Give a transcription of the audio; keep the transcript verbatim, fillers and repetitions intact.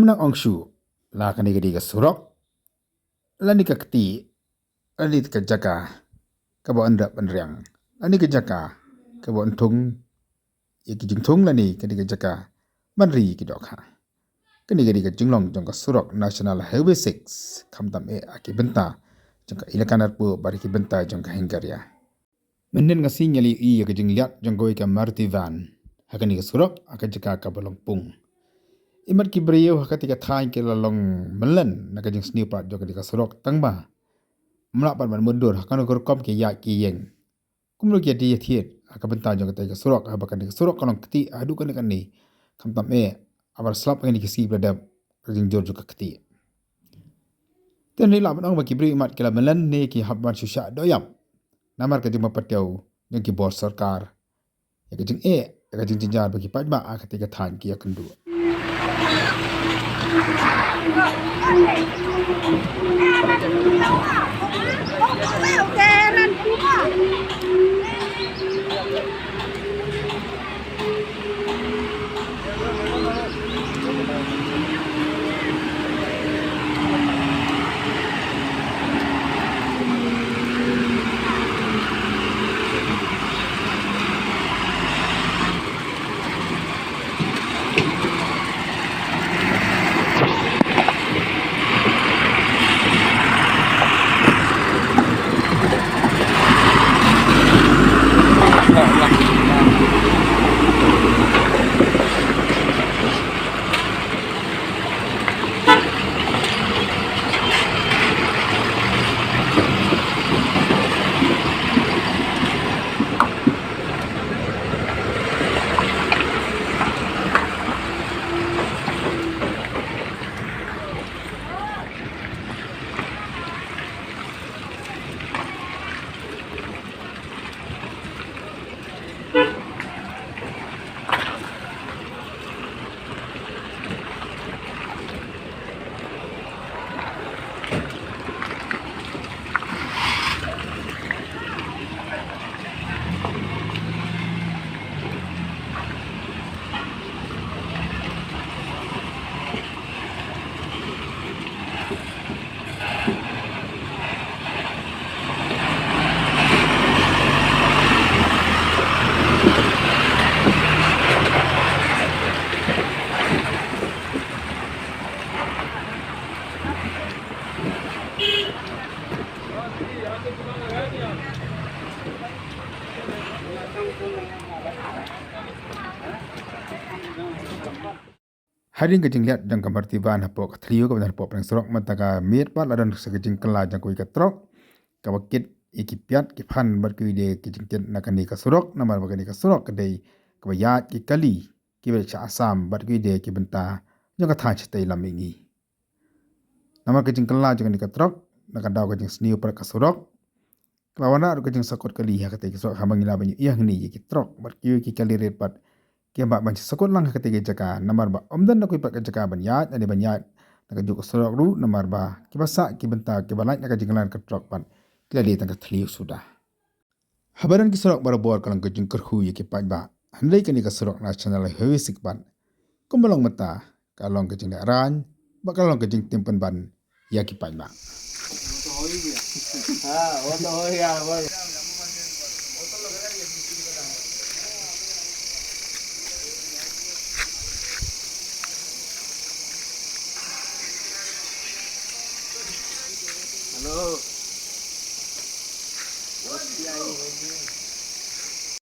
Nang ong shu la kane ka dei ka surok, lane ka kti, lane ka jaka kaba yn rep yn riang, lane ka jaka kaba yn thung ïa ki jingthung, lane ka dei ka jaka ban ri ïa ki dohkha. Kane ka dei ka jinglong jong ka surok National Highway six, khamtam eh ha ki bynta jong ka Elaka Narpuh bad ki bynta jong ka Hingaria. Mynhynnin ka sngi ngi la ïohi ïa ka jingleit jong kawei ka Maruti van ha kane ka surok ha ka jaka kaba long pung. Imat ki briew ha katei ka thaiñ ki la long mlien na ka jingsniew pat jong kane ka surok, tangba ym lah pat ban mutdur ha kano ka rukom ki ïaid ki ïeng. Kumno ki ïa die ïa thied ha ka bynta jong katei ka surok, haba kane ka surok ka long kti haduh kane kane, khamtam eh haba slap kane ka sngi ba la dep, ka jingjur jong ka kti. Te ngi lah ban ong ba ki briew imat ki la mlien ne ki hap ban shu shah doh ïap namar ka jingmapatiaw jong ki bor sorkar ïa ka jingeh, ïa ka jingjynjar ba ki paidbah ha katei ka thaiñ ki ïakynduh. Hadien ka jingleit jong ka Maruti van hapoh ka thliew kaba don hapoh pdeng surok, mynta ka miet pat la don sa ka jingkylla jong kawei ka trok kaba kit ïa ki piat ki phan bad kiwei de ki jingkit na kane ka surok, namar ba kane ka surok ka dei kaba ïaid ki kali kiba shah Assam bad kiwei de ki bynta jong ka thaiñ shatei lam mihngi. Namar ka jingkylla jong kane ka trok na ka daw ka jingsniew pat ka surok, ka la wanrah ruh ka jingsakut kali ha katei ka surok haba ngi lah ban ïohi hangne ïa ki trok bad kiwei ki kali rit pat ki ïa mad ban sakut lang ha katei ka jaka, namar ba ym don na kawei pat ka jaka ban ïaid, lane ban ïaid na kajuh ka surok ruh, namar ba kiba sah ki bynta kiba lait na ka jingkylla ka trok pat ki la dei tang ka thliew suda. Haba don ki surok barabor ka long ka jingkyrkhu ïa ki paidbah, hynrei kane ka surok National Highway six pat kumba long mynta ka long ka jinglehrain bad ka long ka jingtim pynban ïa ki paidbah. Hello.